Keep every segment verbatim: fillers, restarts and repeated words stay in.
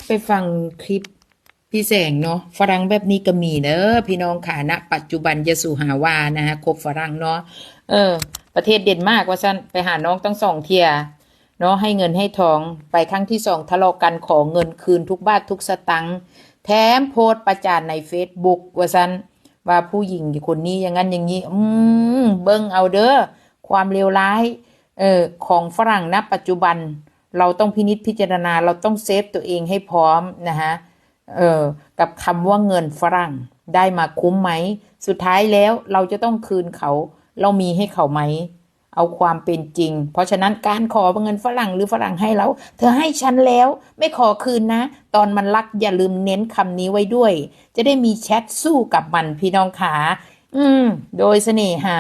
ไปฟังคลิปพี่แสงเนาะ ฝรั่งแบบนี้ก็มีเด้อพี่น้องค่ะ ณ ปัจจุบันอย่าสู่หาว่านะฮะ คบฝรั่งเนาะ เออ ประเทศเดนมาร์กว่าซั่น ไปหาน้องตั้งสองเทื่อเนาะ ให้เงินให้ทอง ไปครั้งที่สองทะเลาะกัน ขอเงินคืนทุกบาททุกสตางค์ แถมโพสต์ประจานในเฟซบุ๊กว่าซั่น ว่าผู้หญิงคนนี้อย่างนั้นอย่างนี้ อืม เบิ่งเอาเด้อ ความเลวร้าย เออ ของฝรั่งณ ปัจจุบัน เราต้องพินิจพิจารณา เราต้องเซฟตัวเองให้พร้อมนะฮะ เออ กับคำว่าเงินฝรั่ง ได้มาคุ้มไหม สุดท้ายแล้วเราจะต้องคืนเขา เรามีให้เขาไหม เอาความเป็นจริง เพราะฉะนั้นการขอเงินฝรั่งหรือฝรั่งให้เรา เธอให้ฉันแล้ว ไม่ขอคืนนะ ตอนมันรักอย่าลืมเน้นคำนี้ไว้ด้วย จะได้มีแชทสู้กับมันพี่น้องขา อืม โดยเสน่หา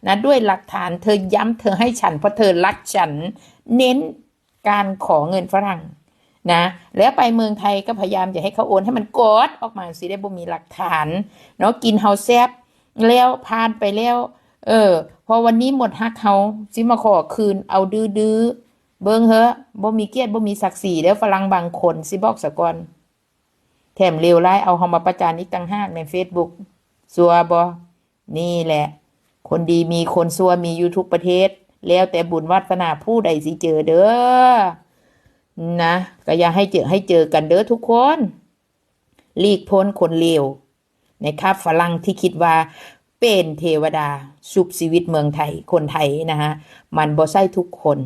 นะ ด้วยหลักฐาน เธอย้ำ เธอให้ฉัน เพราะเธอรักฉัน เน้นการขอเงินฝรั่งนะ แล้วไปเมืองไทยก็พยายามจะให้เขาโอนให้มันกดออกมาสิ ได้บ่มีหลักฐานเนาะ กินเฮาแซบแล้วผ่านไปแล้ว เออ พอวันนี้หมดฮักเฮา สิมาขอคืนเอาดื้อๆ เบิ่งเหอะ บ่มีเกียรติ บ่มีศักดิ์ศรีเด้อ ฝรั่งบางคน สิบอกซะก่อน แถมเลวร้าย เอาเฮามาประจานอีกต่างหากในเฟซบุ๊ก ซัวบ่ นี่แหละ คนดีมีคนซัวมีอยู่ทุกประเทศ แล้วแต่บุญวาสนาผู้ใดสิเจอเด้อ นะ ก็อย่าให้เจอ ให้เจอกันเด้อทุกคน หลีกพ้นคนเลวนะครับ ฝรั่งที่คิดว่าเป็นเทวดาชุบชีวิตเมืองไทย คนไทยนะฮะ มันบ่ใช่ทุกคน